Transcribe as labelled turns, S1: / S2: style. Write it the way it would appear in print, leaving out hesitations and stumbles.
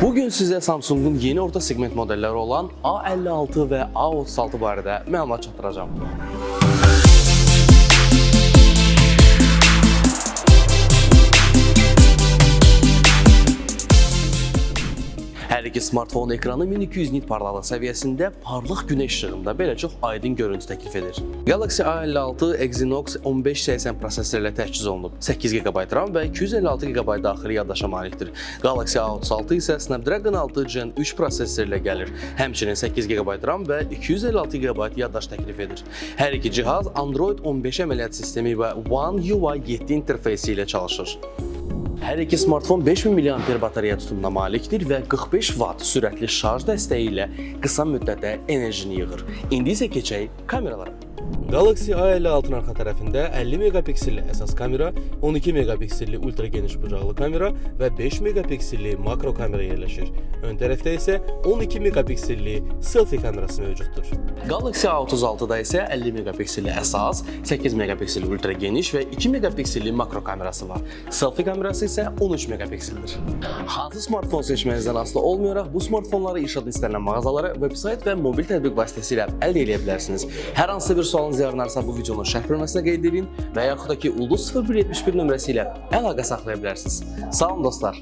S1: Bugün sizə Samsung-un yeni orta segment modelləri olan A56 və A36 barədə məlumat çatdıracağam. Hər iki smartfon ekranı 1200 nit parlaqlıq səviyyəsində parlaq günəş işığında belə çox aydın görüntü təklif edir. Galaxy A56 Exynos 1580 prosesori ilə təchiz olunub. 8 GB RAM və 256 GB daxili yaddaşa malikdir. Galaxy A36 isə Snapdragon 6 Gen 3 prosesori ilə gəlir. Həmçinin 8 GB RAM və 256 GB yaddaş təklif edir. Hər iki cihaz Android 15 əməliyyat sistemi və One UI 7 interfeysi ilə çalışır. Hər iki smartfon 5000 mAh batareya tutumuna malikdir və 45 Watt sürətli şarj dəstəyi ilə qısa müddətdə enerjini yığır. İndi isə keçək kameralara. Galaxy A56-nın arxa tərəfində 50 megapikselli əsas kamera, 12 megapikselli ultra geniş bucaqlı kamera və 5 megapikselli makro kamera yerləşir. Ön tərəfdə isə 12 megapikselli selfie kamerası mövcuddur. Galaxy A36-da isə 50 megapikselli əsas, 8 megapikselli ultra geniş və 2 megapikselli makro kamerası var. Selfie kamerası isə 13 megapikseldir. Hansı smartfon seçməyinizdən asılı olmayaraq bu smartfonları irşadın istənilən mağazaları, veb-sayt və mobil tətbiq vasitəsilə əldə edə bilərsiniz. Hər hansı bir sualınız yaranarsa bu videonun şərh bölməsinə qeyd edin və yaxud da ki ulduz 0171 nömrəsi ilə əlaqə saxlaya bilərsiniz. Sağ olun dostlar.